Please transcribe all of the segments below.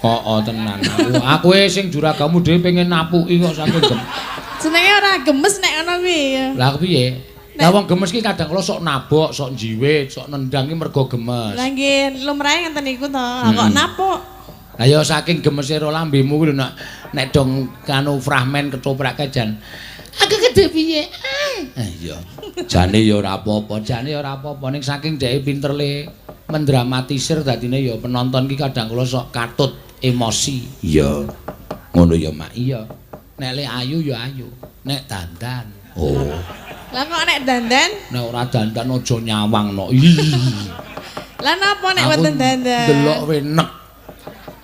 Heeh tenan. Aku sing juragamu dhewe pengen napuki kok saking gemes. Jenenge ora gemes nek ngono kuwi. Lah piye? Lah wong gemes ki kadang kala sok nabok, sok njiwit, sok nendang ki mergo gemes. Lah nggih, lumrahe ngenten niku to. Kok napuk? Lah ya saking gemese ro lambemu kuwi lho nek dong kanu fragmen ketoprake jan. Aku kedhe piye? Ah iya. Jane ya ora apa-apa, jane ya ora apa-apa ning saking dheke pinter le mendramatisir dadine ya penonton ki kadang kala sok katut emosi. Iya. Ngono ya, Mak. Iya. Nek le ayu ya ayu, nek dandan. Oh. Lah kok nek dandan? Nek ora dandan aja nyawang no. Lah napa nek wonten dandan? Delok we nek.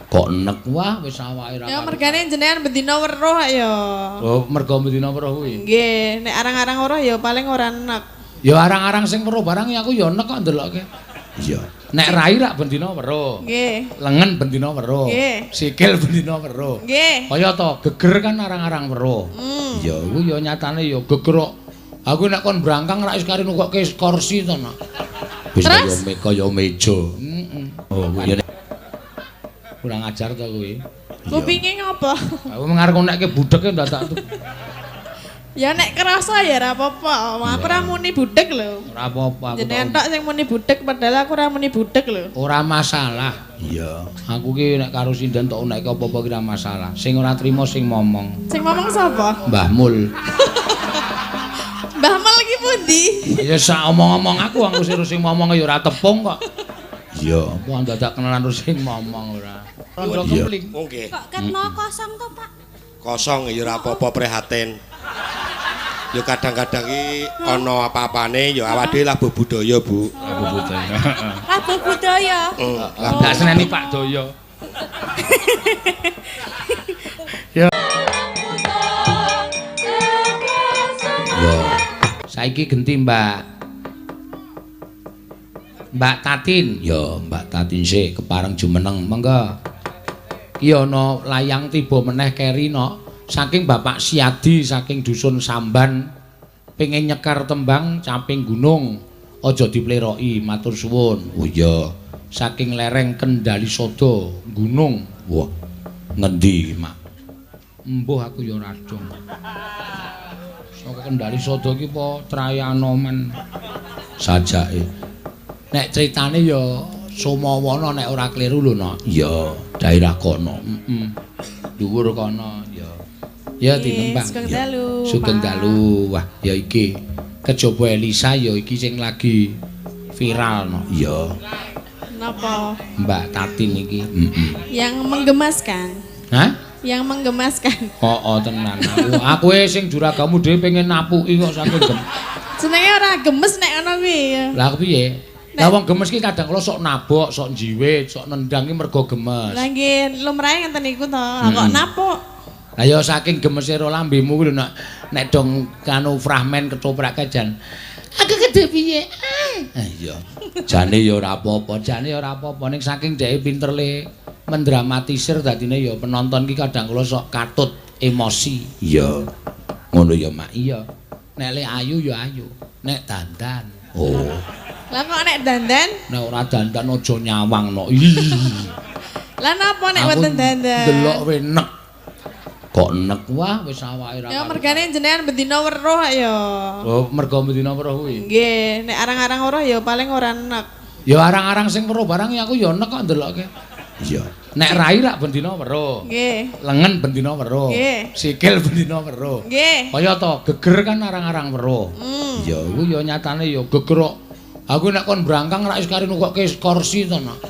Kok nek wah wis awake ra. Ya mergane jenengan bendina weruh ya. Oh, mergo bendina weruh kuwi. Nggih, nek arang-arang weruh ya paling ora nek. Ya arang-arang sing weruh barang aku ya nek kok ndelokke. Iya. Nek rai rak bendina weruh. Nggih. Lengen bendina weruh. Nggih. Sikil bendina weruh. Nggih. Kaya to geger kan arang-arang weruh. Iya, kuwi ya nyatane ya geger kok. Aku nek kon brangkang rak wis kari nukokke kursi to, Nak. Wis kaya meja. Heeh. Oh, kuwi kurang ajar to kuwi. Kupinge ngopo? Aku ngarep nekke budheke dadak tuh. Ya nek kerasa ya ora apa-apa. Aku ora muni budhek lho. Ora apa-apa aku. Jenengan tok sing muni budhek padahal aku ora muni budhek lho. Ora masalah. Iya. Aku ki nek karo sinden tok nekke apa-apa ki ora masalah. Sing ora trimo sing momong. Sing momong sapa? Mbah Mul. Mbah Mul ki pundi? Ya sak omong-omong aku sing momong ya ora tepung kok. Iya, apa dadak kenalan terus sing momong ora. Rondo kempling. Nggih. Kok ketmo kosong to, Pak? Kosong ya ora apa-apa prihatin. Ya kadang-kadang ki ana apa-apane ya awak dhewe labuh budaya, Bu. Labuh budaya. Labuh budaya. Lah ndak seneni Pak Doyo. Ya. Yo. Saiki genti, Mbak. Mbak Tatin. Ya, Mbak Tatin sik kepareng jumeneng. Monggo. Ki ana layang tiba meneh keri no. Saking Bapak Siadi saking dusun Samban pengen nyekar tembang Caping Gunung aja dipleroki matur suwun. Oh iya, saking lereng Kendali Sodo Gunung. Wah, ngendi Mak? Embuh aku ya ora dong. Saka Kendali Sodo iki apa Trayanoman sajake. Nek critane ya Sumawana nek ora kliru lho, Nak. Iya, daerah kono. Heeh. Dhuwur kono ya. Ya tinembang. Sugeng dalu. Sugeng dalu. Wah, ya iki kejaba Elisa ya iki sing lagi viral no. Iya. Napa? Mbak Tatin iki. Heeh. Yang menggemaskan. Hah? Yang menggemaskan. Heeh tenan. Aku sing juragamu dhewe pengen napuki kok saking gemes. Jenenge ora gemes nek ngono kuwi. Lah piye? Lah wong gemes ki kadang kala sok nabok, sok njiwit, sok nendang ki mergo gemes. Lah nggih, lumrahe ngenten niku to. Kok napuk? Lah ya saking gemese ro lambemu kuwi lho nek dong kanu fragmen ketoprake jan. Aku kedhe piye? Ah iya. Jane ya ora apa-apa, jane ya ora apa-apa ning saking dheke pinter le mendramatisir dadine ya penonton ki kadang kala sok katut emosi. Iya. Ngono ya, Mak. Iya. Nek le ayu ya ayu, nek dandan. Oh. Lah kok nek dandan? Nek ora dandan aja nyawang no. Lah napa nek wonten dandan? Delok we nek. Kok nek wah wis awake ra. Ya mergane jenengan bendina weruh ya. Oh, mergo bendina weruh kuwi. Nggih, nek arang-arang weruh ya paling ora nek. Ya arang-arang sing weruh barang aku ya nek kok ndelokke. Iya. Nek rai rak bendina weruh. Nggih. Lengen bendina weruh. Nggih. Sikil bendina weruh. Nggih. Kaya to geger kan arang-arang weruh. Iya, kuwi ya nyatane ya geger kok. Aku nek kon brangkang rak wis kari nukokke kursi to, Nak.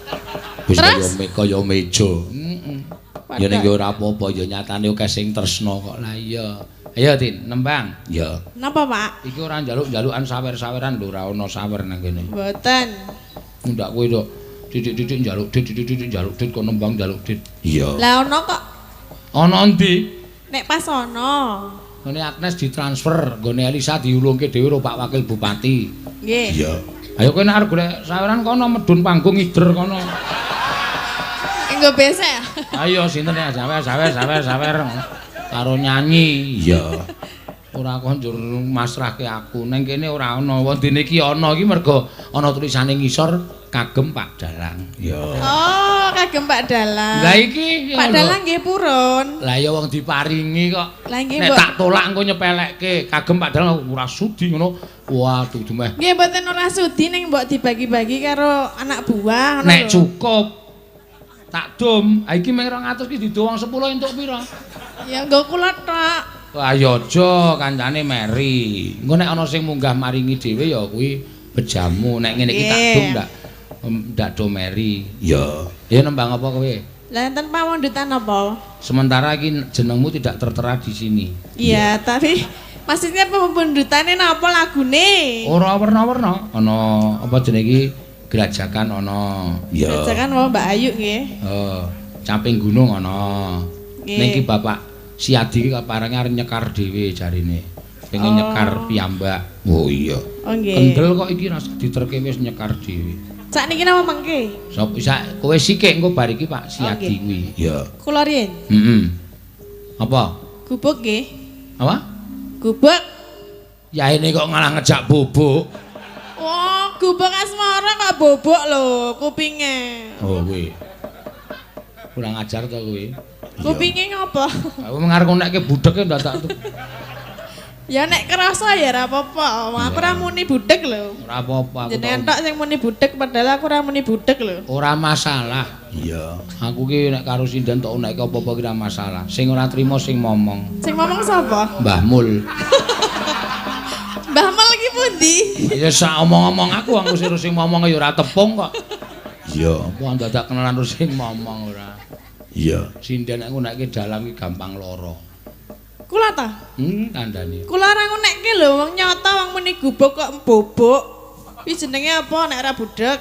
Wis kaya meja. Heeh. Ya ning ora apa-apa ya nyatane akeh sing tresna kok. Lah iya. Ayo Tin, nembang. Ya. Napa, Pak? Iki ora njaluk-njalukan sawer-saweran lho, ora ana sawer nang kene. Mboten. Ndak kowe tok titik-titik njaluk dit, titik-titik njaluk dit kok nembang njaluk dit. Iya. Lah ana kok. Ana endi? Nek pas ana. Nggone Agnes ditransfer, nggone Elisa diulungke dhewe karo Pak Wakil Bupati. Nggih. Iya. Ayo kowe nek arep golek saweran kono medun panggung ngider kono. Engko besek. Ayo sinten ya sawer sawer sawer sawer karo nyanyi. Iya. Ora kok njur masrahke aku. Neng kene ora ana. Wondene iki ana iki mergo ana tulisane ngisor kagem Pak Dalang. Ya. Oh, kagem Pak Dalang. Lah iki Pak Dalang nggih purun. Lah ya wong diparingi kok. Lah nggih nek tak tolak engko nyepelekke kagem Pak Dalang ora sudi ngono. Waduh dumeh. Nggih mboten ora sudi ning mbok dibagi-bagi karo anak buah ngono. Nek cukup tak dum. Ha iki mung 200 iki dido wong 10 entuk pira? Ya nggo kula tok. Wah ya aja kancane meri. Engko nek ana sing munggah maringi dhewe ya kuwi bejamu. Nek ngene iki tak dum ndak do meri. Ya. Ya nembang apa kowe? Lah enten pawundutan apa? Sementara iki jenengmu tidak tertera di sini. Iya, tapi maksudnya pawundutane napa lagune? Ora werna-werna. Ana apa jenenge iki? Grajagan ana. Iya. Grajagan wae Mbak Ayu nggih. Heeh. Caping gunung ana. Ning iki Bapak Siadi iki kaparange arep nyekar dhewe jarine. Pengen nyekar piyambak. Oh iya. Oh nggih. Kendel kok iki rasa diterke wis nyekar dhewe. Sakniki napa mengke? Sop sak kowe sikik engko bar iki Pak Siadi kuwi. Iya. Kula riyen. Heeh. Apa? Gubuk nggih. Apa? Gubuk. Yaene kok ngalah ngejak bubuk. Oh, gubuk asmara kok bobok lho kupinge. Oh kuwi. Kurang ajar to kuwi. Kupinge ngopo? Aku ngarep nekke budheke ndadak tuh. Ya nek kerasa ya ora apa-apa. Aku ora muni budhek lho. Ora apa-apa aku. Jenengan tok sing muni budhek padahal aku ora muni budhek lho. Ora masalah. Iya. Aku ki nek karo sinden tok nekke apa-apa ki ora masalah. Sing ora trimo sing momong. Sing momong sapa? Mbah Mul. Mbah Mul ki pundi? Ya sak omong-omong aku sing momong ya ora tepung kok. Iya, apa ndadak kenalan terus sing momong ora. Iya, sinden aku nekke dalang ki gampang lara. Kula ta? Kandhane. Kula ora ngunekke lho wong nyata wong muni gubuk kok bobok. Kuwi jenenge apa nek ora budhek?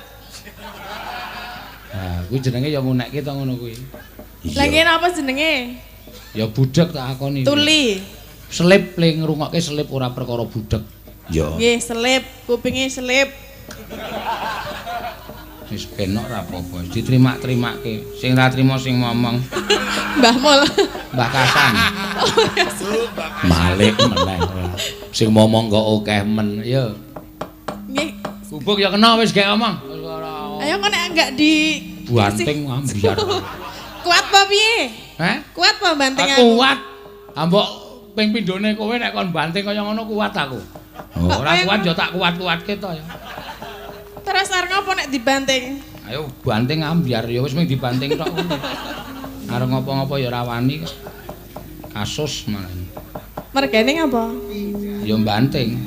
Ha, kuwi jenenge ya ngunekke to ngono kuwi. Lah ngene apa jenenge? Ya budhek tak akoni. Tuli. Selip le ngrungokke selip ora perkara budhek. Iya. Nggih, selip, kupinge selip. Wis penok ora apa-apa, diterima-terimake. Sing ora trimo sing ngomong. Mbah Mul. Mbah Kasan. Malik meneh. Sing ngomong kok akeh men. Ya. Nggih. Gubuk ya kena wis gek omong. Ayo kok nek enggak di banting ambyar. Kuat apa piye? Heh? Kuat apa banting aku? Kuat. Ambok ping pindhone kowe nek kon banting kaya ngono kuat aku. Ora kuat ya tak kuat-kuatke to ya. Terus arep ngopo nek dibanting? Ayo banting ambyar ya wis mung dibanting tok kuwi. Arep ngopo-ngopo ya ora wani kok. Kasus malah. Mergane ngapa? Ya banting.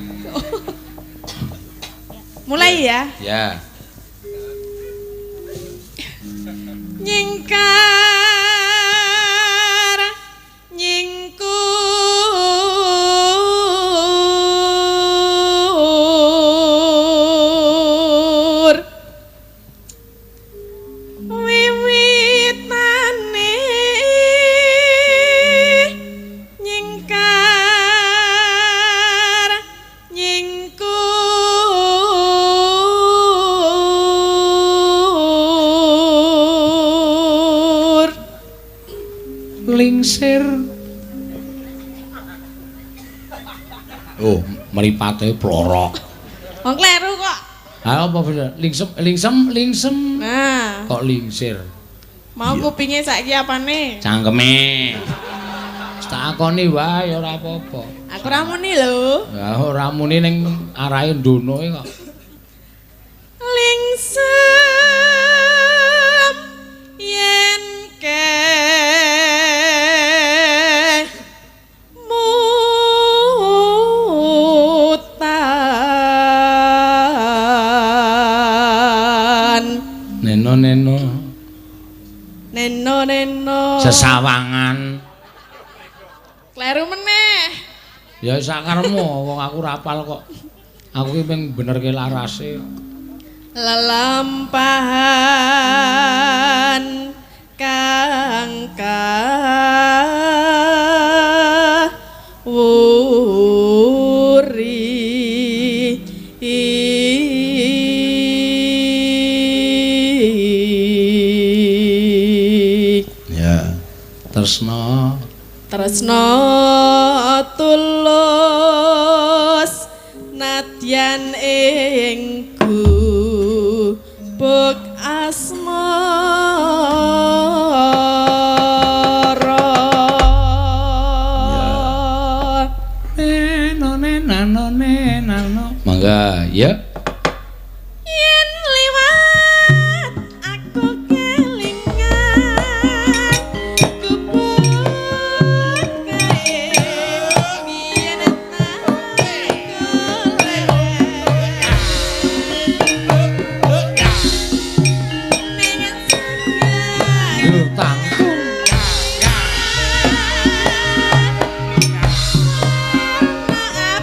Mulai ya? Ya. Nyingkar nyingkur wiwitane nyingkar nyingkur lingsir. Oh, mripate plorok. Wong kleru kok. Ha apa bener? Lingsem lingsem lingsem. Nah, kok lingsir. Mau kupinge saiki apane? Cangkeme. Tak akoni wae ora apa-apa. Aku ora muni lho. Ya ora muni ning arahe ndono kok. Lingsem yen ke mutan neno neno neno neno sesawangan. Kleru meneh. Ya sakaremu wong aku rapal kok. Aku ki ping benerke larase. Lelampahan kang kawuri. Ya, tresna tresna Tulus nadyan ing gubuk asmara. Neno neno neno. Mangga, ya. Yen liwat aku kelingan gubuk kae biyen tak golek ning surga. Lho tanggung. Maaf.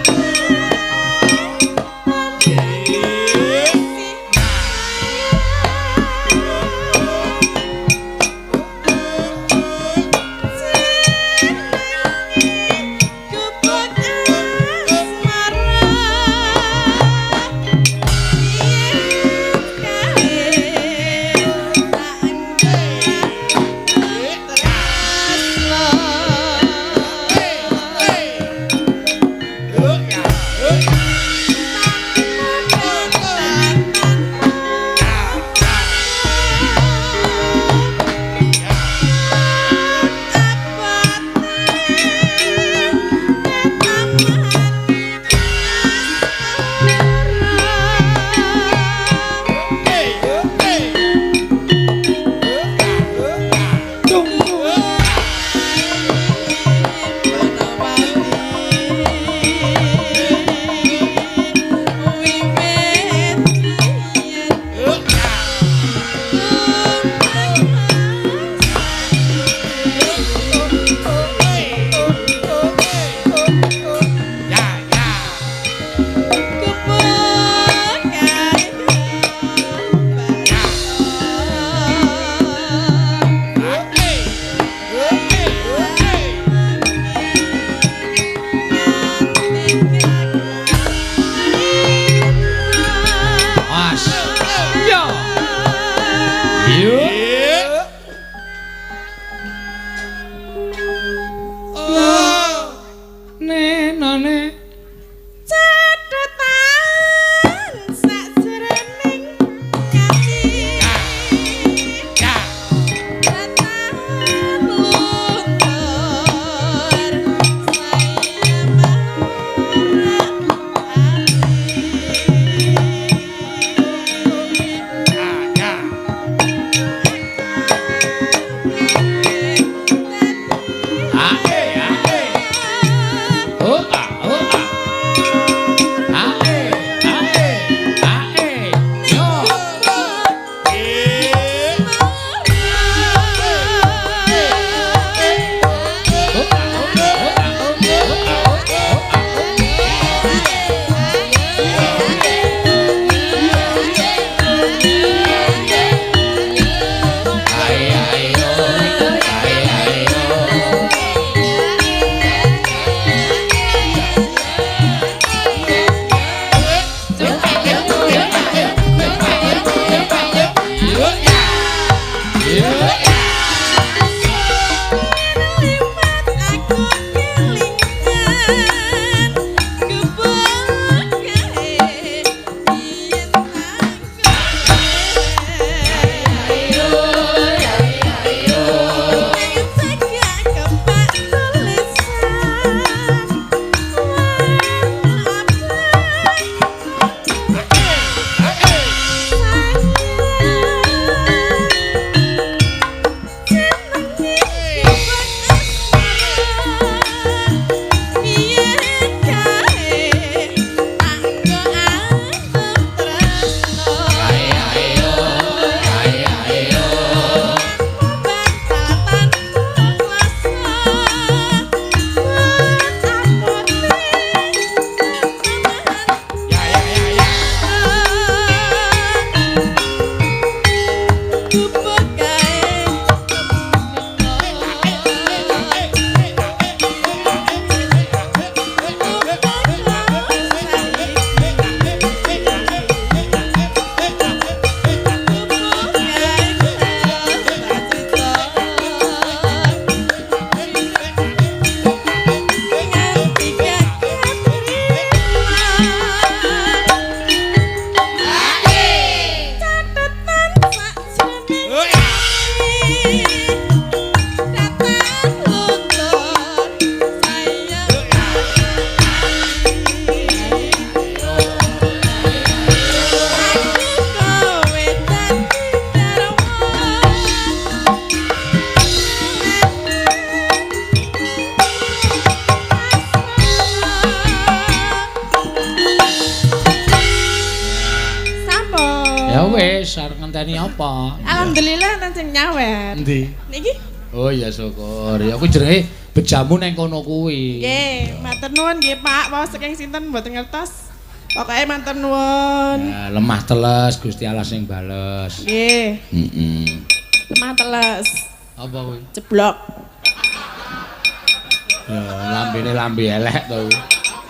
wis arep ngenteni apa? Alhamdulillah nang sing nyawer. Endi? Niki? Oh iya syukur. Ya kuwi jenenge bejamu nang kono kuwi. Nggih, matur nuwun nggih Pak. Wau saking sinten mboten ngertos. Pokoke matur nuwun. Ya, lemah teles Gusti Allah sing bales. Nggih. Heeh. Lemah teles. Apa kuwi? Jeblok. Ya lambene lambe elek to kuwi.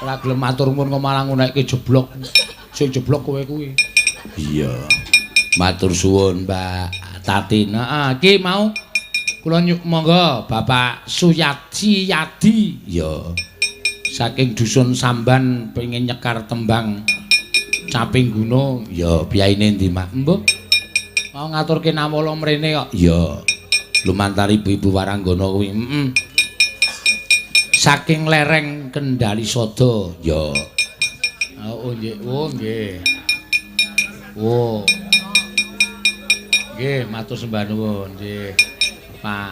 Ora gelem matur nuwun kok malah ngunekke jeblok. Sing jeblok kowe kuwi. Iya. Matur suwun Mbak Tatin. Heeh, iki mau kula monggo Bapak Suyadi Yadi. Ya. Saking dusun Samban pengen nyekar tembang Caping Gunung. Ya, biyaine endi, Mak? Mbok. Mau ngaturke nawala mrene kok. Ya. Lumantar ibu-ibu waranggana kuwi. Heeh. Saking lereng Kendali Sada. Ya. Oh nggih, oh nggih. Oh. Nggih, matur sembah nuwun nggih. Pak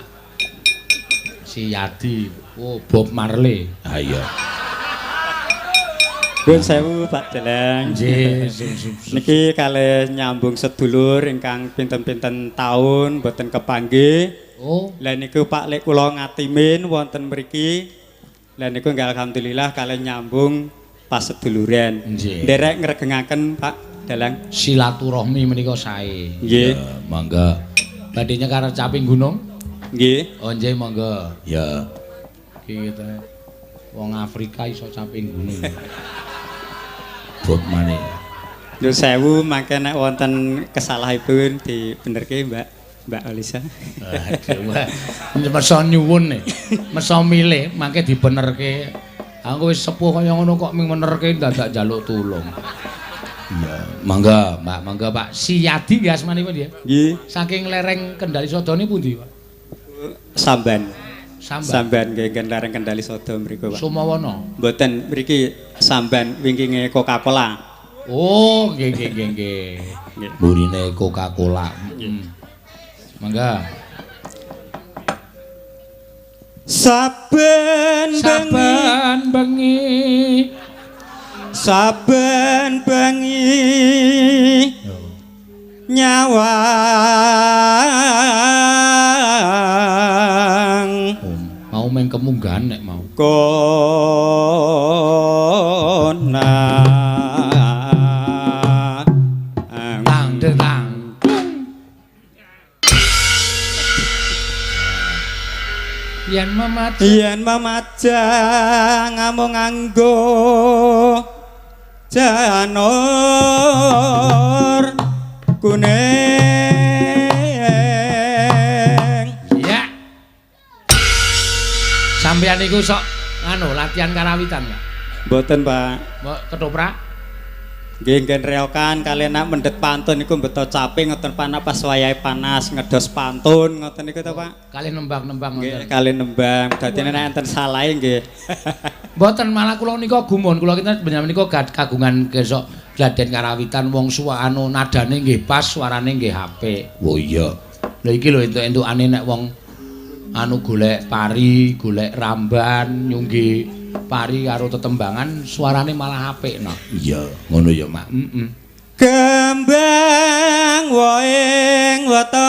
Siyadi, oh Bob Marley. Ha iya. Nuwun sewu Pak Dalang. Nggih. Niki kalih nyambung sedulur ingkang pinten-pinten taun mboten kepanggih. Oh. Lah niku Pak lek kula ngatimin wonten mriki. Lah niku nggih alhamdulillah kalih nyambung pas seduluran. Nderek ngregengaken Pak Dalang. Silaturahmi menika sae. Nggih. Monggo. Badhe nyekar Caping Gunung? Nggih. Oh nggih monggo. Ya. Iki ta. Wong Afrika iso Caping Gunung. Bob Marley. Nyuwun sewu mangke nek wonten kesalahipun dibenerke Mbak Mbak Olisa. Aduh. Meso nyuwun nih. Meso milih mangke dibenerke. Aku wis sepuh kaya ngono kok ming menerke dadak njaluk tulung. Iya, monggo Mbak, monggo Pak. Siyadi nggih asmanipun nggih. Nggih. Saking lereng Kendali Sada niku pundi, Pak? Samban. Samban. Samban nggih lereng Kendali Sada mriku, Pak. Sumawana. Mboten, mriki Samban wingkinge Coca-Cola. Oh, nggih nggih nggih nggih. Burine Coca-Cola. Heeh. Monggo. Saben saben bengi saben bengi nyawang. Oh, mau meng kemunggahan nek mau. Kona tang tang. Yen memajang, yen memajang ngamung nganggo janur kuning. Iya. Sampeyan niku sok nganu latihan karawitan, Pak? Mboten, Pak. Mbok ketoprak? Nggih, ngen reokan kaliyan nak mendhet pantun niku mbeto caping ngoten panas pas wayahe panas ngedos pantun ngoten niku to, Pak. Kalih nembang-nembang ngoten. Nggih, kalih nembang. Dadine nek enten salahe nggih. Mboten, malah kula nika gumun, kula kinten panjenengan nika kagungan gesok gladen karawitan wong suwa anu nadane nggih pas, suarane nggih apik. Oh iya. Lha iki lho entuk-entukane nek wong anu golek pari, golek ramban, nyunggi pari karo tetembangan suarane malah apik no. Iya, ngono ya, Mak. Heeh. Kembang woing weton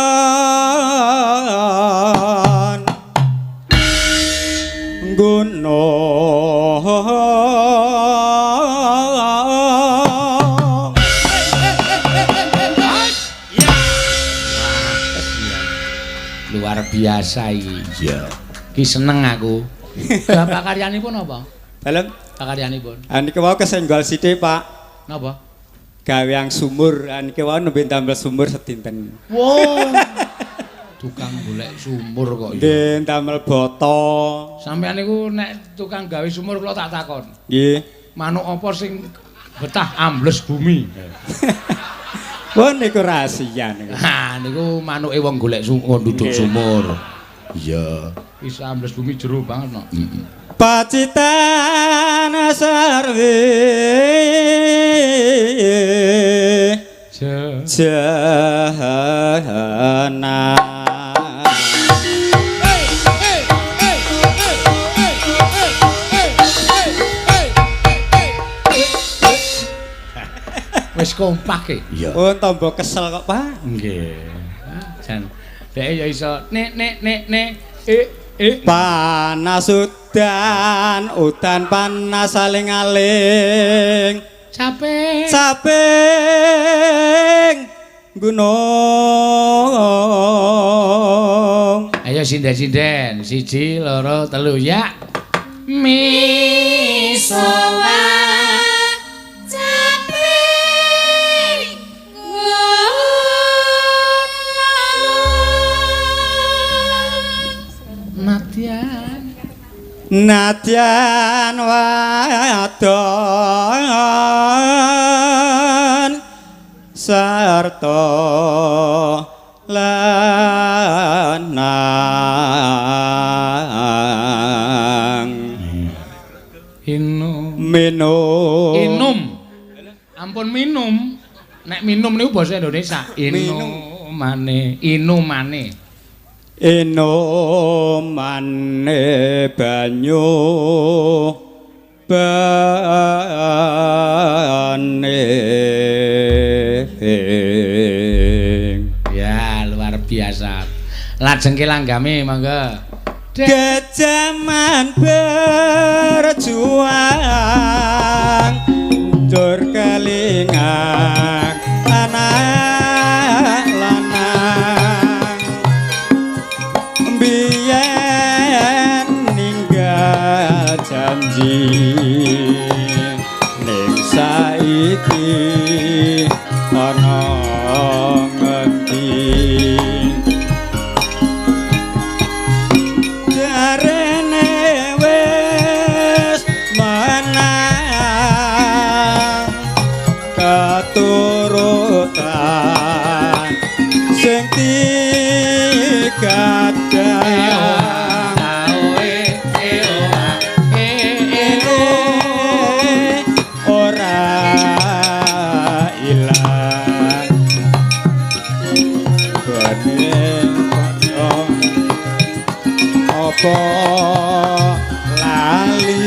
gunung. Luar biasa iki. Iya. Ki seneng aku. Bapak karyanipun apa? Dalem pakaryanipun. Ah niki wau kesenggol sithik, Pak. Napa? Gaweang sumur. Ah niki wau nembe ndamel sumur sedinten. Wow. Tukang golek sumur kok ya. Nggih, ndamel boto. Sampeyan niku nek tukang gawe sumur kula tak takon. Nggih. Manuk apa sing betah ambles bumi? Wah niku rahasia niku. Ha niku manuke wong golek sumur, duduk sumur. Iya. Bisa ambles bumi jero banget no. Pacitan sarwe jahana. Wis kompak e. Iya. Oh, tombo kesel kok, Pak. Nggih. Jan dhek ya iso nek nek nek nek e e panas udan, udan panas saling-aling. Capek. Capek gunung. Ayo sinden-sinden, 1 2 3 ya. Misowa capek gunung. Nadyan Nadyan wadon sarta lanang. Inum. Minum. Inum. Ampun minum. Nek minum niku basa Indonesia. Inumane, inumane. Inumane banyu bane. Ya, luar biasa. Lajeng ke langgame monggo. Kejaman berjuang njur kelingan anak lanang biyen ninggal janji ning saiki ana ngendi jarene wis menang keturutan sing tigadang ora ilang gone padha apa lali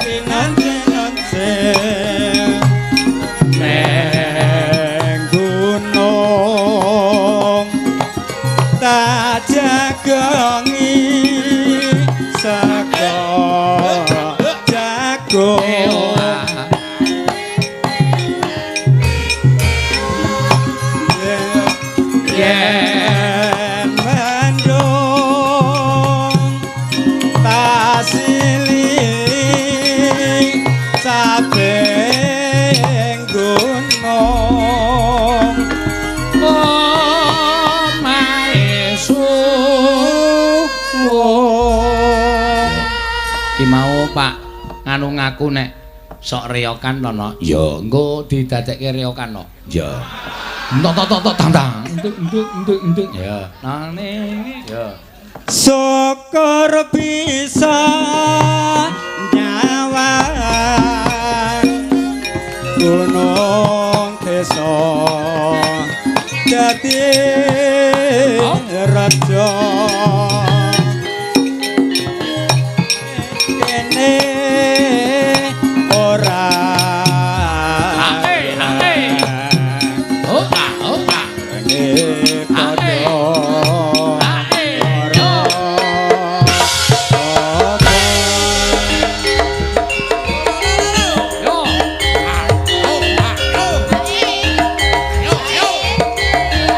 kinance neng gunung tak jagongi saka jago yen mendung tasili caping gunung omahe suwung. Ki mau Pak nganu ngaku nek sok reokan to no. Ya engko didadekke reokan no. Ya. Entok tok tok tok tang tang. Entuk entuk entuk entuk. Ya. Nane ya. Syukur bisa nyawang gunung desa dadi raja kene ora Oh ah oh ah. kene padha Yo.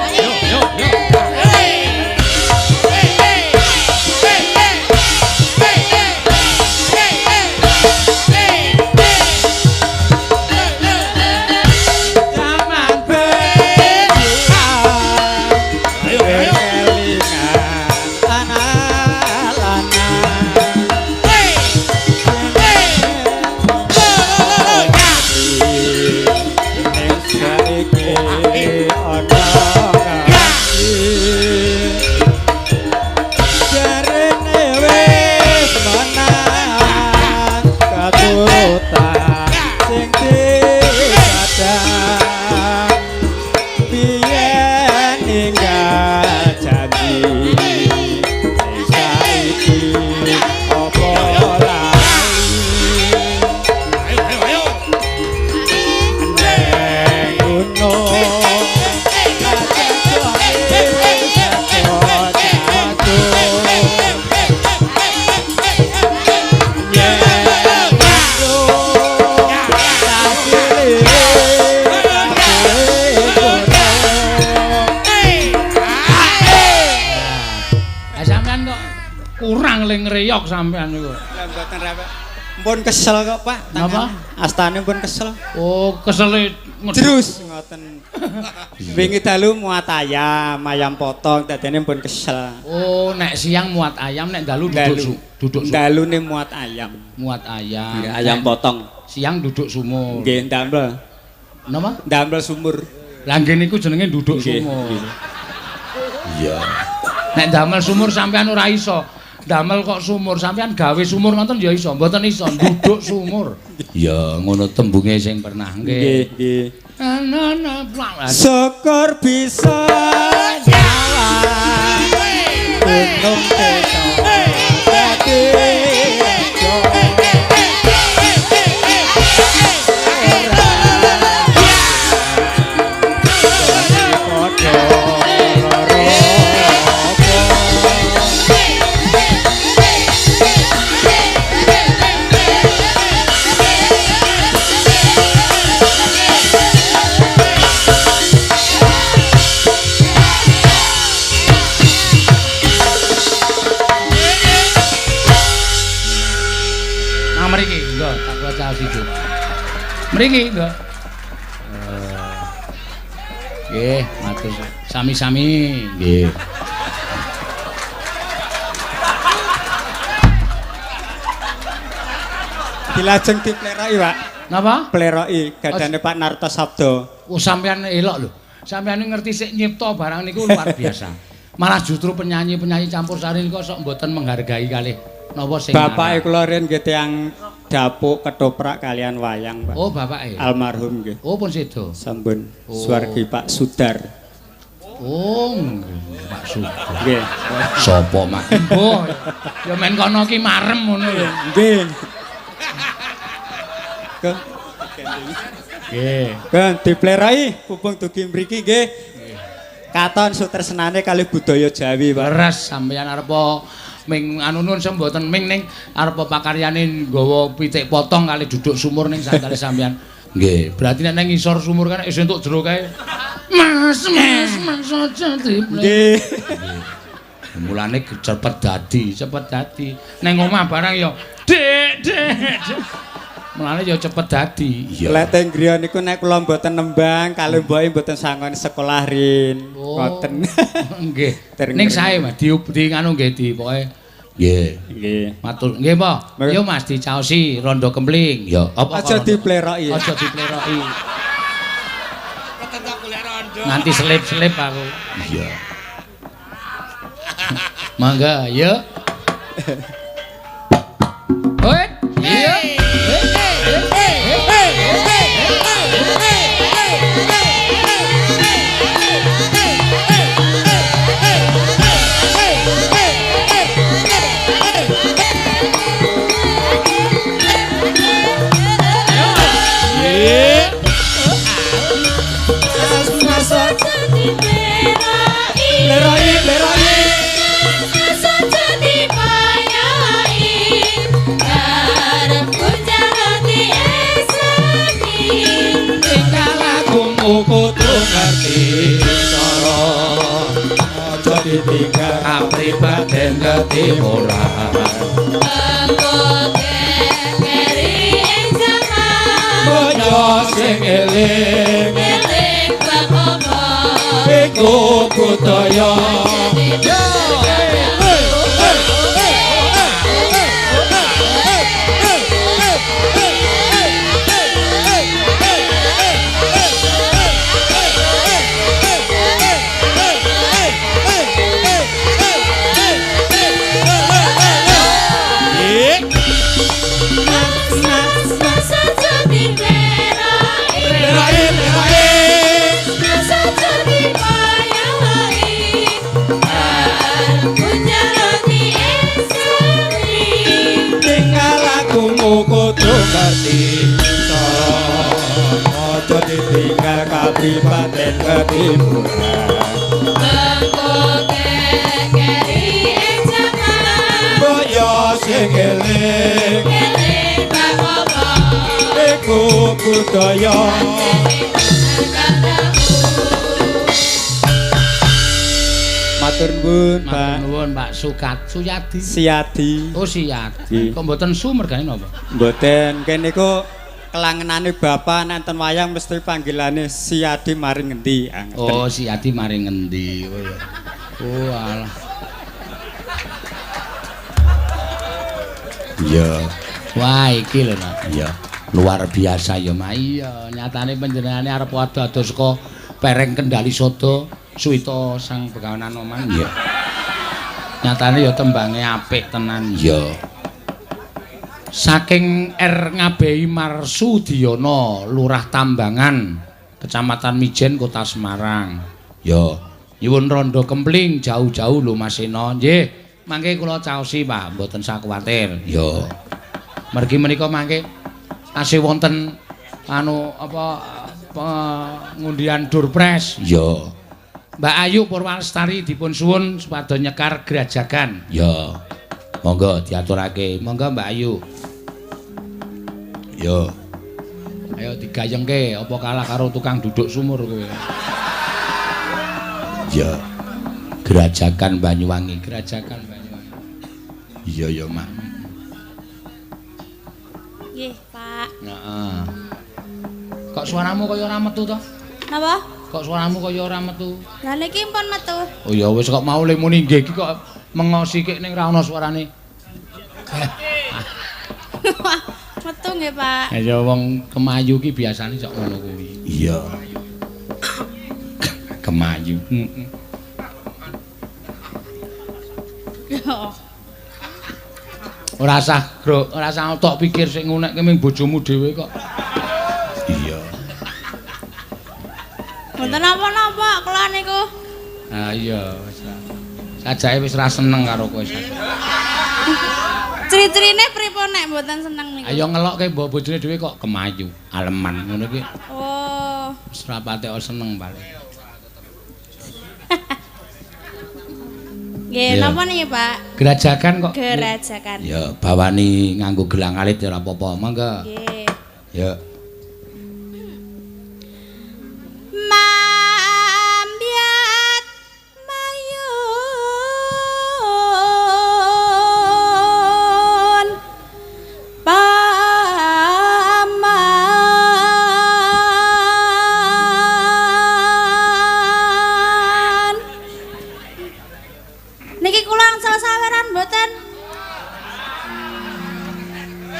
Yo yo yo. Kurang le ngreyok sampean niku. Lah mboten repek. Mpun kesel kok, Pak. Napa? Astane pun kesel. Oh, kesele terus ngoten. Wingi dalu muat ayam, ayam potong dadene pun kesel. Oh, nek siang muat ayam, nek dalu duduk dalune muat ayam. Muat ayam. Nggih, ayam potong. Siang duduk sumur. Nggih, ndamel. Napa? Ndamel sumur. Lah nggih niku jenenge duduk sumur. Iya. Nek ndamel sumur sampean ora iso. Damel kok sumur, sampean gawe sumur ngoten ya iso, mboten iso nduduk sumur. Ya ngono tembunge sing pernah nggih. Nggih, nggih. Syukur bisa nyawang gunung desa dadi rejo. Mriki nggih. Nggih, matur sami-sami nggih. Dilajeng dipleroki, Pak. Napa? Pleroki gadane Pak Narto Sabdo. Oh, sampean elok lho. Sampean ngerti sik nyipta barang niku luar biasa. Malah justru penyanyi-penyanyi campur sari niku sok mboten menghargai kalih napa sing bapake kula riyen nggih tiyang dapuk ketoprak kalian wayang, Pak. Oh, bapake. Almarhum nggih. Oh, pun sedo. Sampun. Oh. Swargi Pak Sudar. Oh, nggih, Pak Sudar. Nggih. Sapa, Mak? Oh, ya men kono ki marem ngono lho. Nggih. Nggih. Kan diplerai pumpung dugi mriki nggih. Katon sutresnane kali budaya Jawi, Pak. Leres sampeyan arep ming anu nun mboten ming ning arep pakaryane nggawa pitik potong kali duduk sumur ning santale sampeyan. Nggih, berarti nek nang ngisor sumur kan isih entuk jero kae. Mas, mas, mas aja diple. Nggih. Mulane cepet dadi, cepet dadi. Nang omah barang ya, Dik, Dik. Mulane ya cepet dadi. Iya. Lek teng griya niku nek kula mboten nembang, kalih mboke mboten sangoni sekolah rin. Ngoten. Nggih. Ning sae Mas, di anu nggih di pokoke. Nggih. Nggih. Matur. Nggih, Pak. Yo Mas dicaosi rondo kempling. Ya, apa aja dipleroki. Aja dipleroki. Nganti selip-selip aku. Iya. Mangga, ya. Hoi. Iya. Kudu ngerti cara aja ditinggal kapribaden ketimuran engko keri ing jaman kaya sing eling eling bab apa iku budaya. Kudu ngerti cara aja ditinggal kapribaden ketimuran mengko keri ing jaman kaya sing eling eling bab apa iku budaya. Matur nuwun, Pak. Matur nuwun, Pak Sukat Suyadi. Siyadi. Oh, Siyadi. Kok mboten su mergane napa? Mboten, kene niku kelangenane bapak nek enten wayang mesti panggilane Siyadi maring ngendi. Oh, Siyadi maring ngendi. Oh ya. Oh alah. Iya. Wah, iki lho, Nak. Iya. Luar biasa ya, Mak. Iya, nyatane panjenengane arep ado-ado saka pereng Kendali Sada Suwita Sang Begawan Anoman. Iya. Nyatane ya tembange apik tenan. Iya. Saking R Ngabehi Marsudiono, Lurah Tambangan, Kecamatan Mijen, Kota Semarang. Ya, nyuwun rondo kempling jauh-jauh lho Mas Seno. Nggih, mangke kula caosi, Pak, mboten usah kuwatir. Ya. Mergi menika mangke tasih wonten anu apa ngundian Durpres. Ya. Mbak Ayu Purwalestari dipun suwun supados nyekar Grajagan. Ya. Monggo diaturake. Monggo Mbak Ayu. Yo. Ayo digayengke apa kalah karo tukang duduk sumur kowe. Ya. Grajagan Banyuwangi, Grajagan Banyuwangi. Iya ya, Mak. Nggih, Pak. Heeh. Kok suaramu kaya ora metu to? Napa? Kok suaramu kaya ora metu? Lah niki pun metu. Oh ya wis kok mau le muni nggih iki kok mengosi kik ning ra ono suarane. Metu nggih, Pak. Ya wong kemayu ki biasane sok ngono kuwi. Iya. Kemayu. Heeh. Ora usah, Bro, ora usah tok pikir sing ngunekke ming bojomu dhewe kok. Iya. Mboten napa-napa kula niku. Ha iya wis. Sajake wis ra seneng karo kowe sajake. Ciri-cirine pripun nek mboten seneng niku? Ayo ngelokke mbok bojone dhewe kok kemayu, aleman ngono ki. Oh. Wis ra patek seneng paling. Nggih, napa niki, Pak? Grajagan kok. Grajagan. Ya, bawani nganggo gelang alit ya ora apa-apa, monggo. Nggih. Ya. Mambyat mayun paman. Niki kula angsal saweran mboten?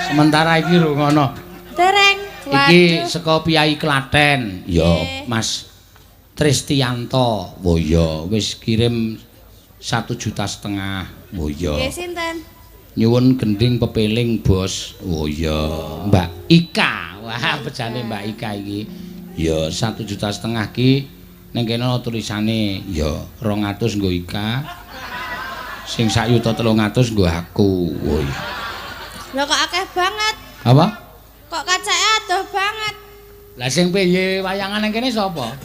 Sementara iki lho ngono. Dereng. Iki saka Piyai Klaten. Ya, Mas Tristianto. Oh iya, wis kirim 1,5 juta. Oh iya. Nggih sinten? Nyuwun gending pepeling, Bos. Oh iya, Mbak Ika. Wah, bejane Mbak Ika iki. Ya, 1,5 juta ki ning kene ana tulisane ya 200 nggo Ika. Sing 1.300.000 nggo aku. Oh iya. Lho kok akeh banget. Apa? Kok kacake adoh banget. Lah sing piye wayangan ning kene sapa?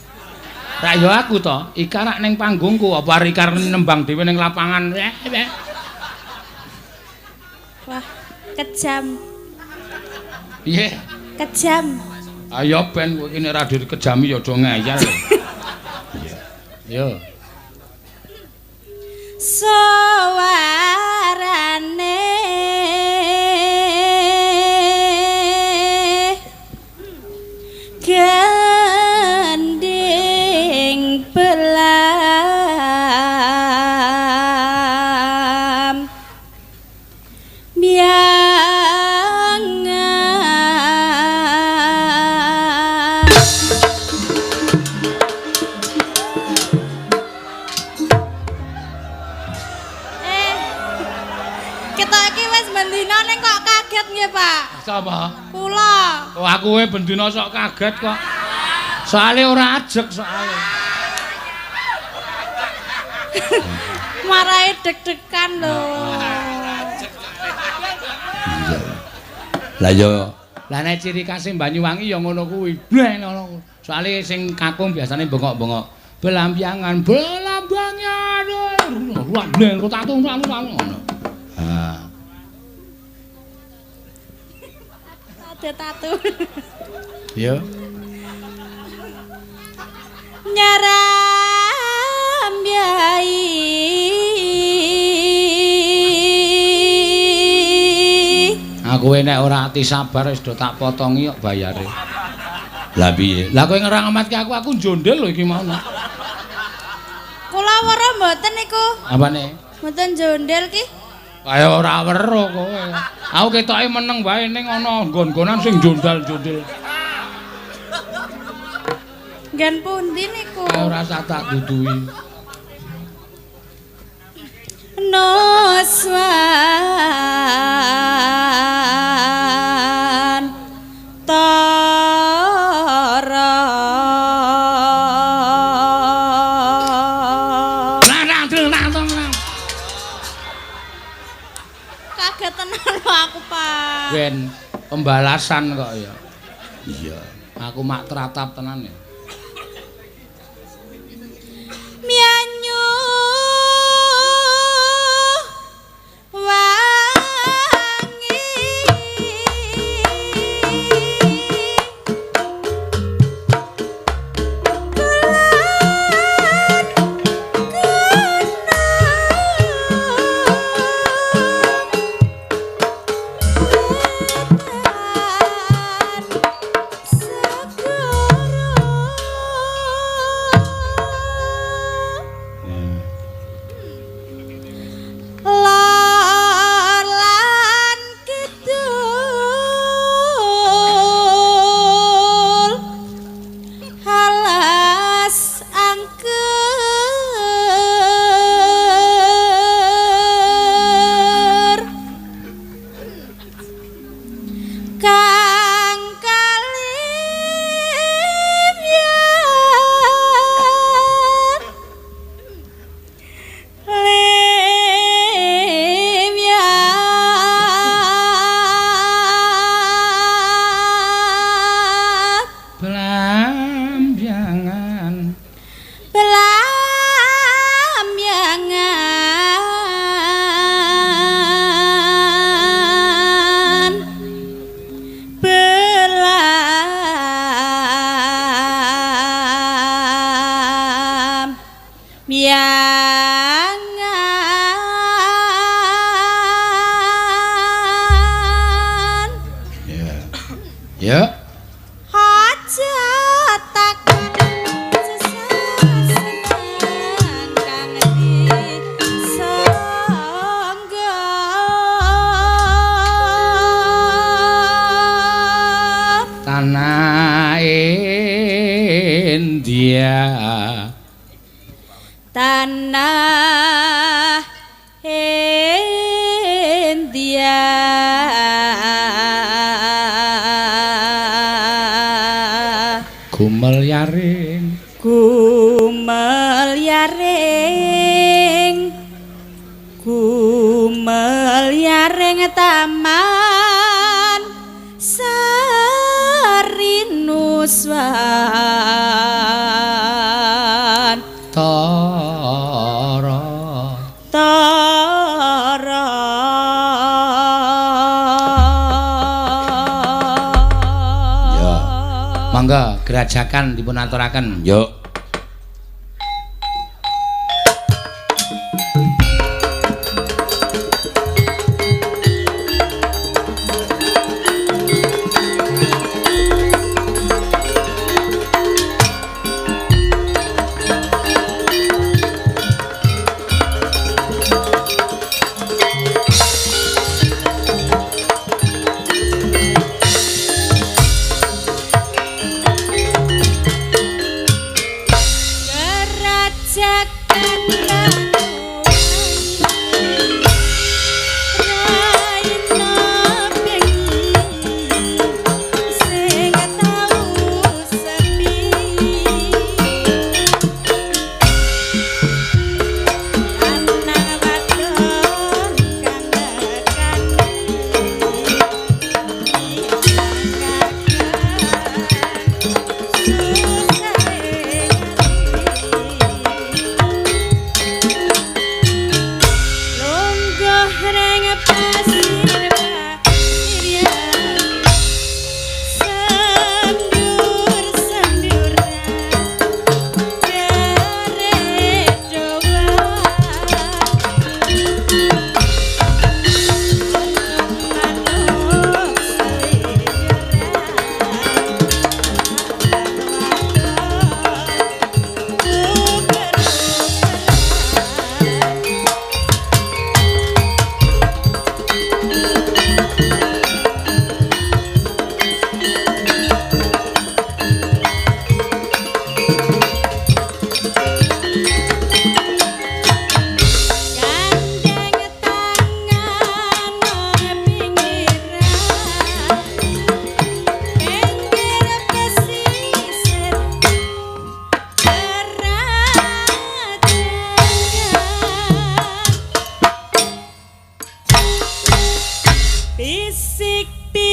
Rak ya aku to. Ika rak ning panggungku apa arep Ika nembang dhewe ning lapangan. Wah, kejam. Piye? Kejam. Ayo ben kowe iki nek ora dikejami ya aja ngeyel. Iya. Yo. Suarane gending belam biangan. Kita iki wis bendina ning kok kaget nggih, Pak. Sapa? Kula. Oh, aku we bendina sok kaget kok. Soale ora ajeg soale. Marahe deg-degan lho. Iya. Lah ya, lah nek ciri khase Banyuwangi ya ngono kuwi. Bleh ngono. Soale sing kakung biasane bengok-bengok. Belambangan, belambangan. Ruang bleh rotatung ngono. Ah. Ada tatu. Iya. Nyaram yai. Kowe nek ora ati sabar wis do tak potongi kok bayare. Lah piye? Lah kowe ngerangematke aku, aku njondel lho iki mau. Kula weruh mboten niku. Apane? Mboten njondel ki. Kaya ora weruh kowe. Aku ketoke meneng wae ning ana nggon-nggonan sing njondal-njondel. Nggen pundi niku? Ora usah tak duduhi. Nuswan tara kaget tenan aku, Pak. Ben pembalasan kok ya. Iya, aku mak teratap tenan ya. Mianyu wangi bulan kenang segoro. Lor lan kidul halas angker kang kalimyat limyat Blambangan Belamyangan Belamyangan. Ya. Ya. Aja takon sesasengan kang disangga. Tanah India. Tanah India. Gumel yaring Gumel yaring Gumel yaring taman Sarinuswan Tara Tara. Ya. Mangga gerajakan dipun aturaken. Yuk.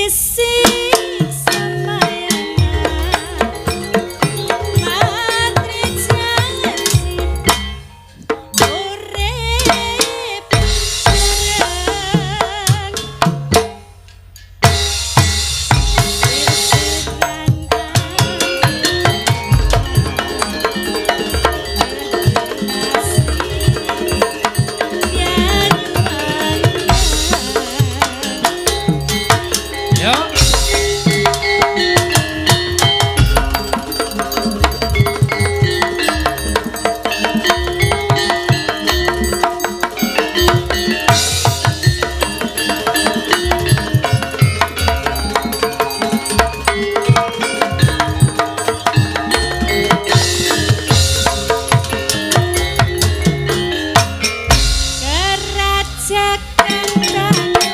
Bisik-bisik semayangan matri janji urip bareng. Yo. Kerajakan Banyuwangi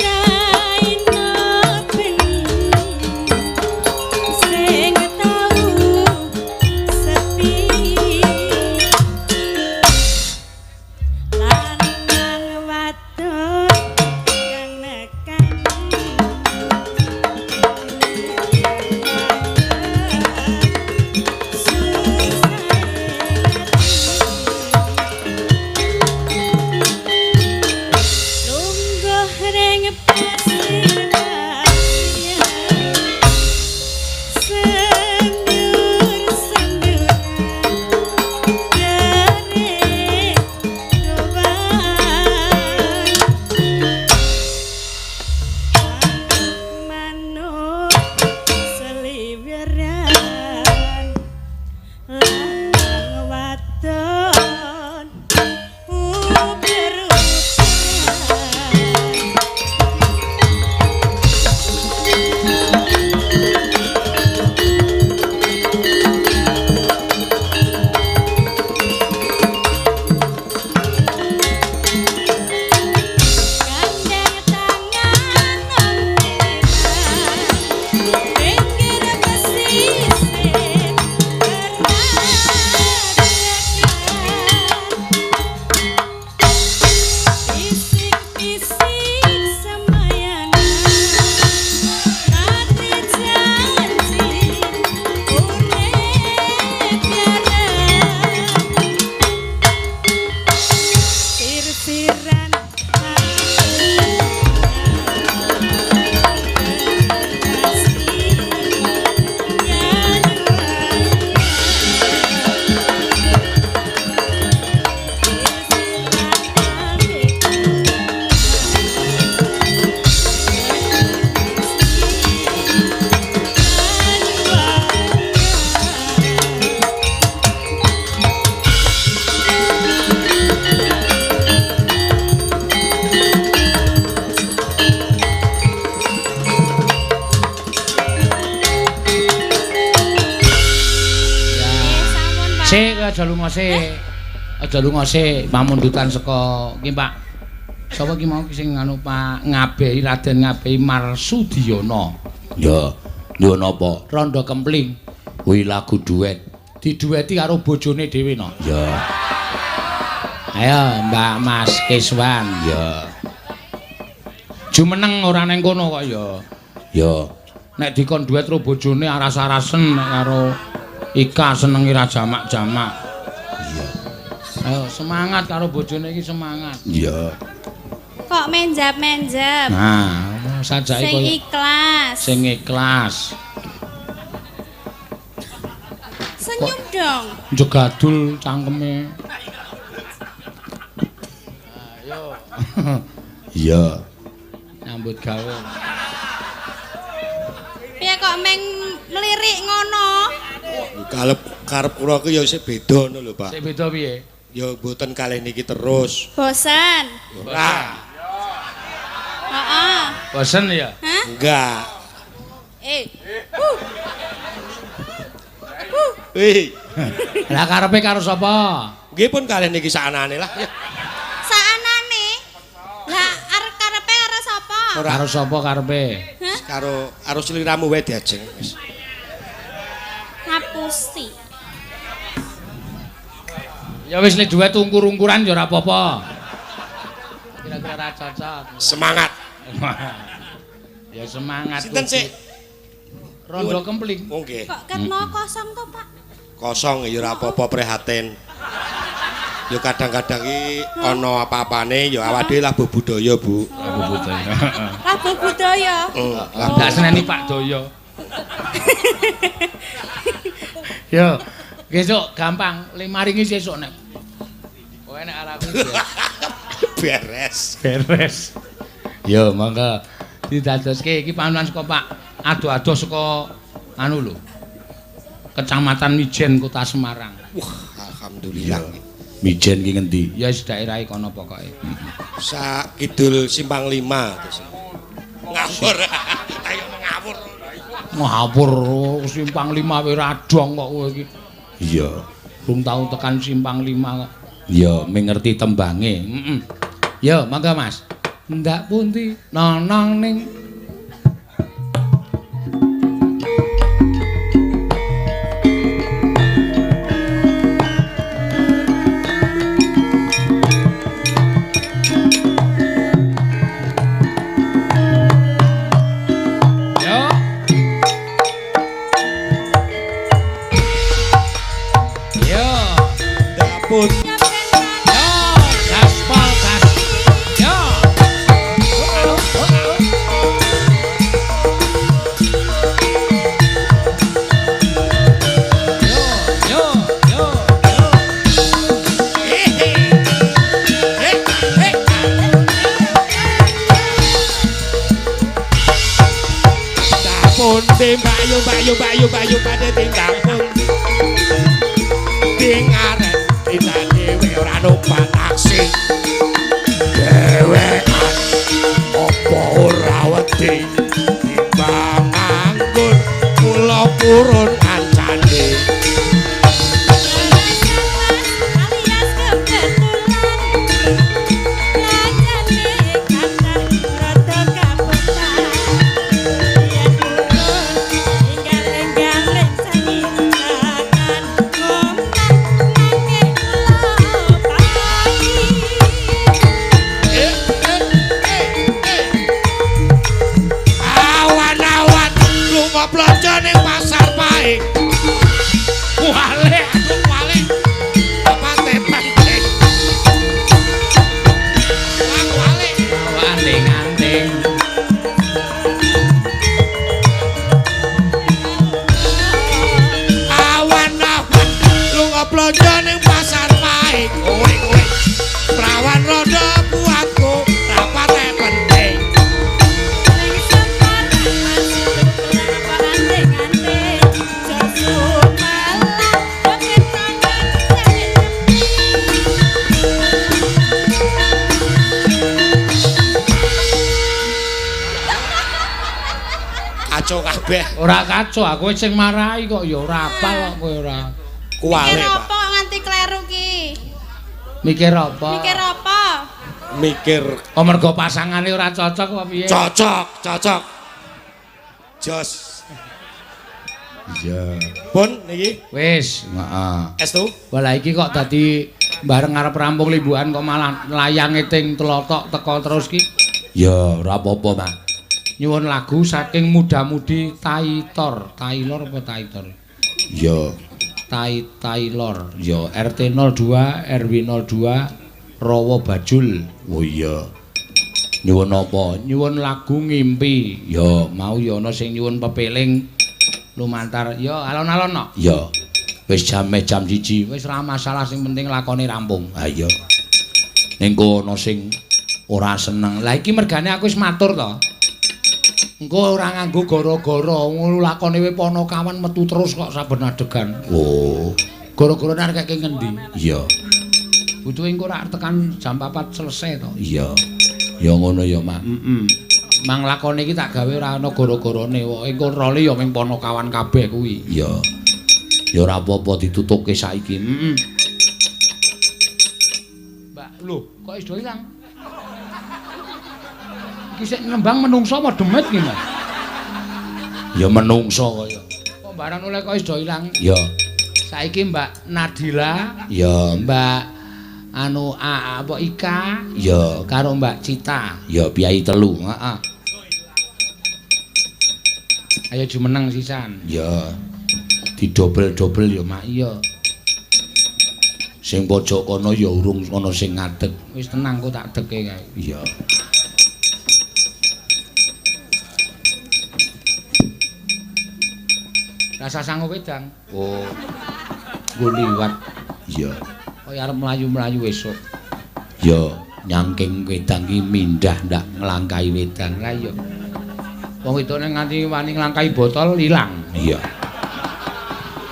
Raina bengi sing tau sepi lanang wadon kang nekani lungguh ring pasir pasir sendur senduran derek gowan manuk seliweran lanang wadon uber-uberan. Gandeng tangan nang pilihan pinggir pesisir kerajakan. Bisik-bisik semayangan mati janji urip bareng. Sir-siran Sik aja lunga sik. Aja lunga sik, pamundutan saka ki Pak. Sapa ki mau sing anu Pak Ngabehi Raden Ngabehi Marsudiono. Ya, nyuwun apa? Rondo Kempling. Kuwi lagu duet. Didueti karo bojone dhewe no. Ya. Ayo Mbak Mas Kiswan, ya. Jumeneng ora neng kono kok ya. Ya. Nek dikon duet karo bojone aras-arasen nek karo Ika senengi ra jamak-jamak. Iya. Ayo semangat karo bojone iki semangat. Iya. Kok menjap-menjap? Nah, sajake Sing koyo ikhlas. sing ikhlas. Senyum dong. Jegadul cangkeme. Ayo. Iya. Nyambut gawe. Piye kok meng melirik ngono? Kalep karep kula ku ya isih beda ngono lho, Pak. Sik beda piye? Ya mboten kalih niki terus. Bosan. Ora. Heeh. Bosen ya? Hah? Enggak. Eh. Wih. Lah karepe karo sapa? Nggih pun kalih niki sakanane lah. Ya. Saanane. Lah arep karepe karo sapa? Ora. Karo sapa karepe? Karo karo sliramu wae diajeng wis. Ngapusi. Ya wis nek duet ungkur-ungkuran ya ora apa-apa. Kira-kira Ora cocok. Semangat. Ya semangat. Sinten sik? Rondo kempling. Oh nggih. Kok ket mau kosong to, Pak? Kosong ya ora apa-apa prihatin. Ya kadang-kadang iki ana apa-apane ya awak dhewe labuh budaya, Bu. Labuh budaya. Labuh budaya. Heeh. Ndak seneni Pak Doyo. Yo, besok gampang, lemaringi sesuk nek. Kowe nek arep beres. Beres. Yo, monggo didadoske iki panunan saka Pak ado-ado saka anu lho. Kecamatan Mijen, Kota Semarang. Wah, alhamdulillah. Mijen ki ngendi? Ya wis daerahe kono pokoke. Sak kidul Simpang 5 terus. Ngawur. Ayo ngawur. Ngawur Simpang 5 wae ora dong kok kowe iki. Iya. Rung tau tekan Simpang 5 kok. Ya, ming ngerti tembange. Heeh. Ya, mangga Mas. Ndak pundi nonong ning Bayu pada tinggal pun dingaren kita dewe ora numpak taksi dewean apa ora wedi timbang nganggur kula purun kancane. Ora kacau, aku sing marahi kok ya ora apal kok kowe ora. Kuwale, Mikir apa nganti kleru ki? Mikir apa? Mikir apa? Mikir. Oh mergo pasangane ora cocok apa piye? Cocok, cocok. Jos. Iya. Pun niki. Wis, heeh. Estu? Wah iki kok dadi bareng arep rampung limbukan kok malah layange ting tlotok teko terus ki. Ya ora apa-apa, Mas. Nyuwun lagu saking muda-mudi Taitor, Taylor apa Taitor? Ya, Taylor. Ya, RT 02 RW 02 Rawa Bajul. Oh iya. Nyuwun apa? Nyuwun lagu Ngimpi. Ya, mau ya ana sing nyuwun pepeling lumantar. Ya, alon-alon no. Ya. Wis jam 1, wis ora masalah sing penting lakone rampung. Ha iya. Ning kono sing ora seneng. Lah iki mergane aku wis matur to. Engko ora nganggo gara-gara ngono lakone we Ponokawan metu terus kok saben adegan. Oh. Gara-gara arek keke ngendi? Iya. Butuhe engko ora tekan jam 4 selesai to. Iya. Ya ngono ya, Mak. Heeh. Mang lakone iki tak gawe ora ana gara-garane. Pokoke engko role ya ming Ponokawan kabeh kuwi. Iya. Ya ora apa-apa ditutuke saiki. Heeh. Mbak, lho, kok wis do ilang? Iki sik nembang menungso apa demit ki, Mas? Ya menungso kaya. Kok barang oleh kok wis do ilang? Ya. Saiki Mbak Nadila, ya Mbak Anu apa Ika? Ya, karo Mbak Cita. Ya, piyayi telu. Heeh. Ayo jumeneng sisan. Ya. Didobel-dobel ya, Mak. Iya. Sing pojok kono ya urung ana sing ngadeg. Wis tenang kok tak deke kae. Iya. Rasa sangu wedang. Oh. Nggo liwat. Iya. Kaya arep mlayu-mlayu esuk. Ya, nyangking wedang ki mindah ndak nglangkahi wedang. Lah iya. Wong wedok nek nganti wani nglangkahi botol ilang. Iya.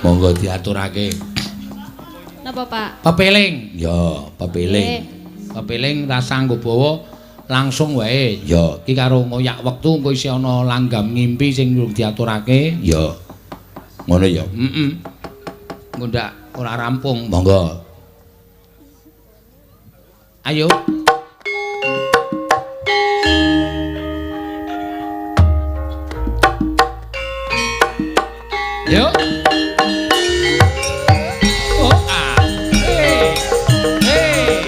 Monggo diaturake. Napa, Pak? Pepeling. Ya, pepeling. Pepeling rasa nggo bawa langsung wae. Ya, iki karo ngoyak wektu engko isih ana langgam ngimpi sing durung diaturake. Ya. Ngono ya. Heeh. Engko ndak ora rampung. Monggo. Ayo. Yuk. Oh, ah. Hey. Hey.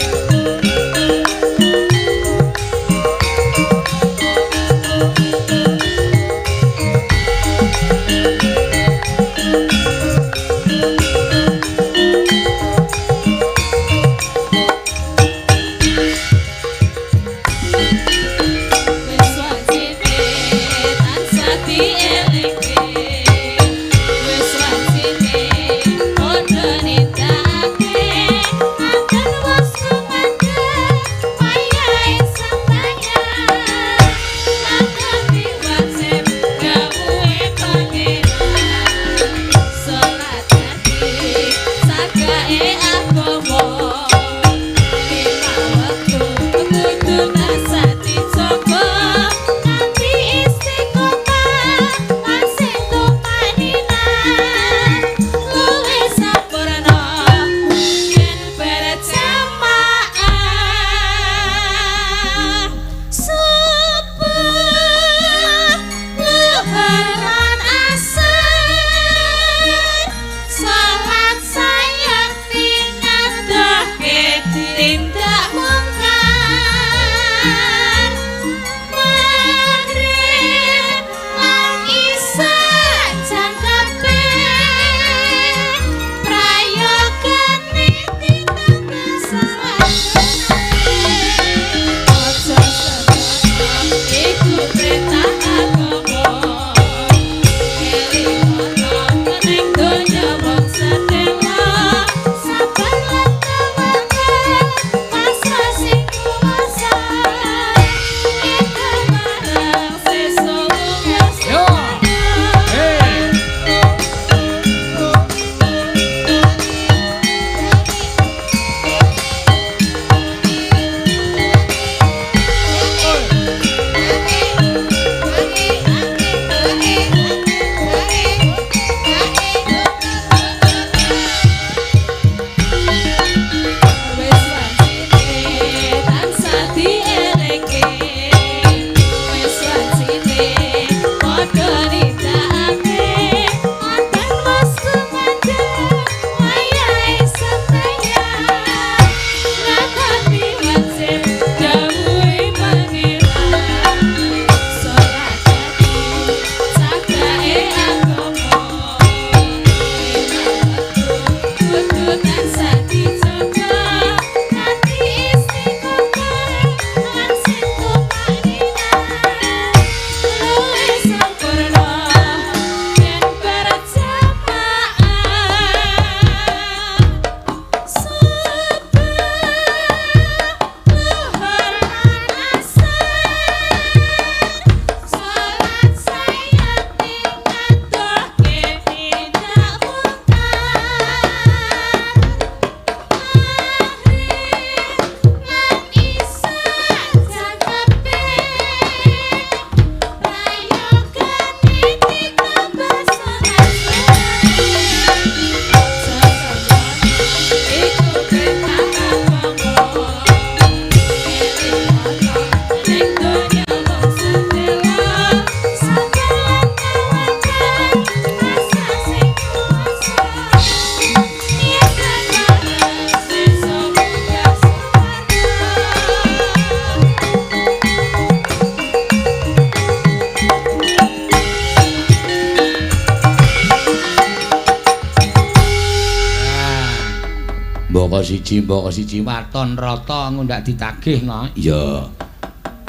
siji, mbaka siji waton rata ngundak ditagih no. Iya.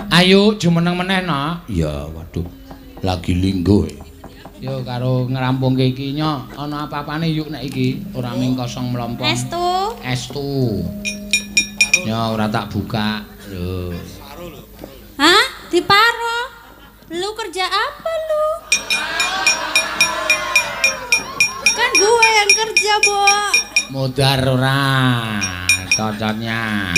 Ayo jumeneng meneh no. Iya, waduh. Lagi lingguh. Yo karo ngrampungke iki nyo, ana apa-apane yuk nek iki ora ming kosong mlompong. Estu. Estu. Yo ora tak buka. Lho. Hah? Diparo? Lu kerja apa lu? Kan gue yang kerja, Bo. Modar ora cocoknya.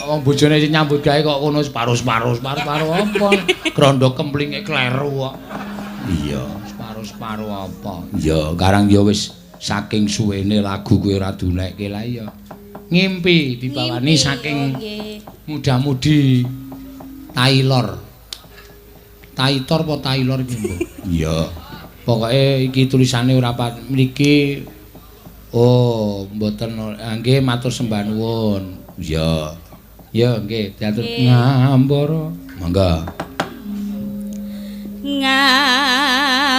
Wong bojone sing nyambut gawe kok kono separuh-separuh, separuh-separuh apa? Grondo kemplinge kleru kok. Iya, separuh-separuh apa? Iya, karang ya wis saking suwene lagu kuwi ora dunekke lah iya. Ngimpi dibawani saking muda-mudi Taylor. Taitor apa Taylor iki, Mbok? Iya. Pokoke iki tulisane ora mriki. Oh, mboten nggih matur sembah nuwun. Iya. Ya nggih, diatur ngambara. Monggo. Ngambara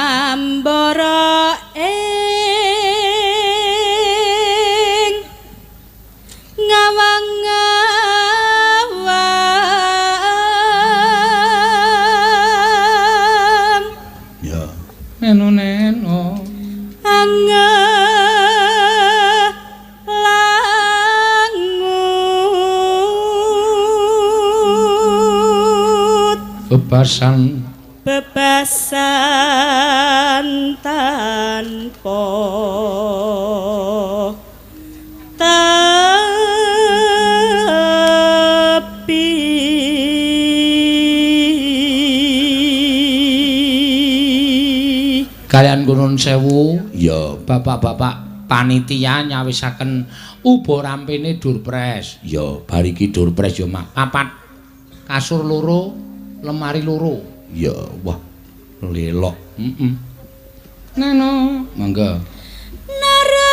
ing ngawang-ngawang. Ya. Neno-neno. Bebasan bebasan tanpa tepi. Kalian kunun sewu ya bapak-bapak panitia nyawisaken uba rampene durpres ya bar iki durpres ya mak papat kasur loro lemari loro. Ya wah lelok. Heeh. Neno, monggo. Nara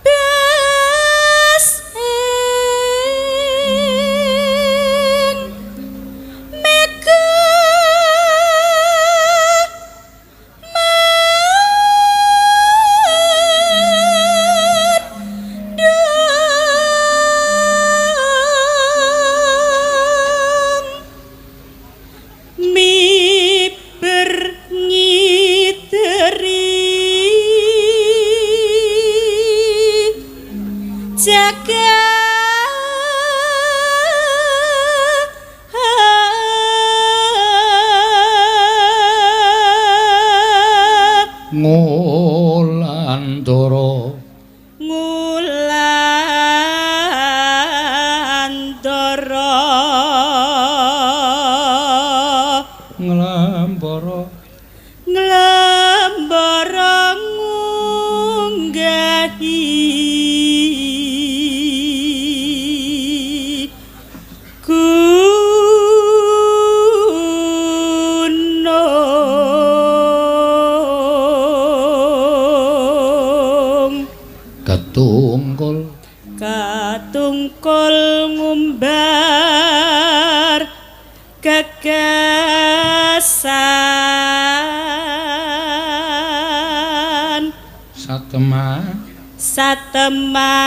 bes ing mega Ngulandara ngulandara nglambara nglambara ngunggahi gunung ketungkul katungkul ngumbar gagasan satemah satemah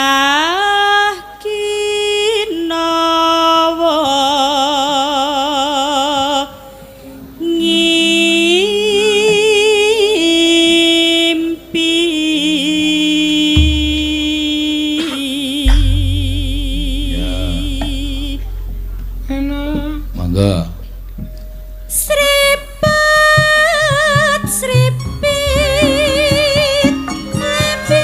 kinawa ngimpi. Enak. Monggo. Sripet sripit lebihane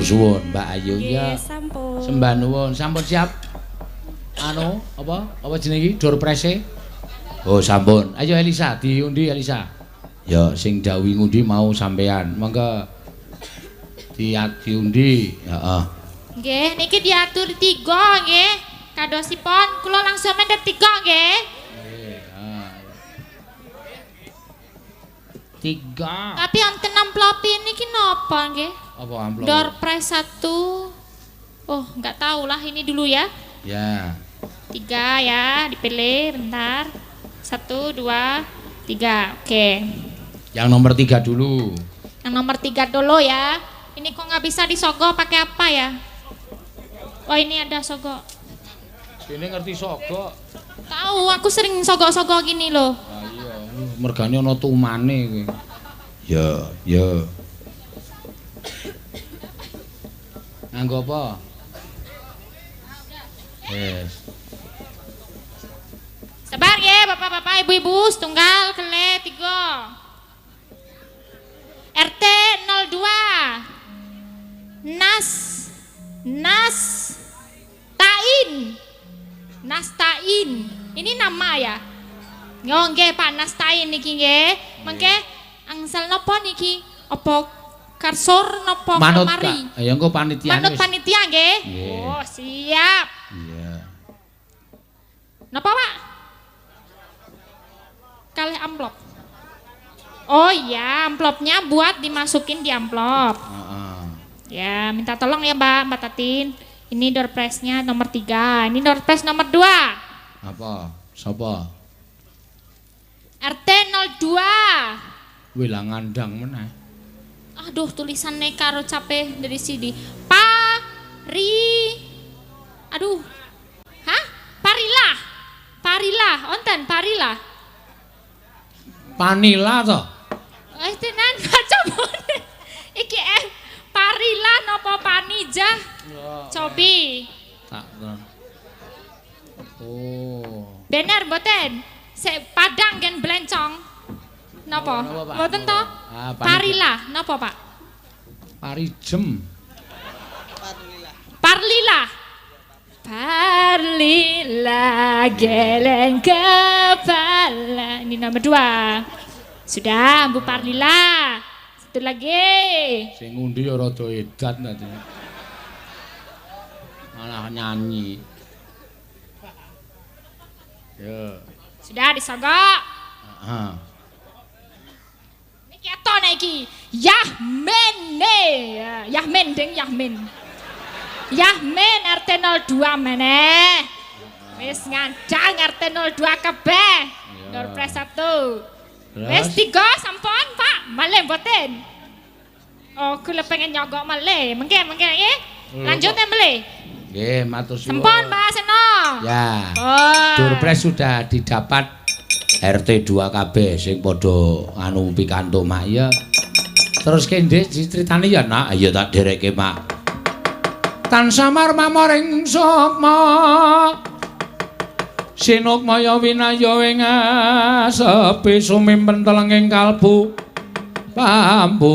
Matur suwun Mbak Ayu ya. Nggih, sampun. Sembah nuwun. Sampun siap. Anu, apa? Apa jenenge iki? Door prize-e? Oh, sampun. Ayo Elisa, diundi Elisa. Ya, sing dawuhi ngundi mau sampean. Monggo. Diundi. Heeh. Nggih, niki diatur 3 nggih. Kadosipun kula langsung mendhet 3 nggih. 3. Tapi wonten amplop niki napa nggih? Apa amplop? Door prize 1. Oh, enggak tahu lah ini dulu ya. Ya. 3 ya, dipilih bentar. 1 2 3. Oke. Yang nomor 3 dulu. Yang nomor 3 dulu ya. Ini kok nggak bisa disogok pakai apa ya? Oh, ini ada sogok. Ini ngerti sogok. Tahu, aku sering sogok-sogok gini loh. Ah iya, mergane ana tumane kowe. Ya, ya. Nganggo apa? Yes. Sabar ya, bapak-bapak, ibu-ibu, setunggal, kele, 3. RT 02. Nas Tain. Nastain. Ini nama ya? Oh nggih Pak Nastain niki nggih. Mengke angsal napa niki? Apa karsor napa lemari? Ya engko panitiane. Manut panitia nggih. Oh, siap. Iya. Napa Pak? Kalih amplop. Oh iya, amplopnya buat dimasukin di amplop. Ya, minta tolong ya Mbak, Mbak Tatin. Ini door prize-nya nomor 3. Ini door prize nomor 2. Apa? Sapa? RT 02. Wih lah ngandang meneh. Aduh, tulisannya karo capek dari sini. Pari. Aduh. Hah? Parilah. Parilah, onten Parilah. Panila toh? Eh, tenan baca boleh. Iki Parilah nopo Panijah? Cobi. Tak. Oh. Bener mboten? Sik padang gen blencong. Napa? Mboten to? Ah, Parilah napa, Pak? Parijem. Parlilah. Parlilah geleng kepala. Ini nomor 2. Sudah, Bu Parlilah. Satu lagi. Sing ngundi ya rada edan tadi. Malah nyanyi. Ya. Sudah disogok. Heeh. Ini keton iki. Yahmene. Yahmin ding Yahmin. Yahmin RT 02 meneh. Wis ngandang RT 02 kabeh. Door prize 1. Wis 3 sampun, Pak. Malih mboten. Oh, kula pengen nyogok malih. Mengke mengke nggih. Lanjut ya malih. Nggih, matur suwun. Sampun, Pak Seno. Ya. Oh. Door prize sudah didapat RT 2 kabeh sing padha anu pikantuk mak ya. Terus kende critane ya, Nak. Ayo tak dherekke, Mak. Tansah marmamor ing sukma. Sinukmaya winaya ing asepi sumimpen telenging kalbu pambukaning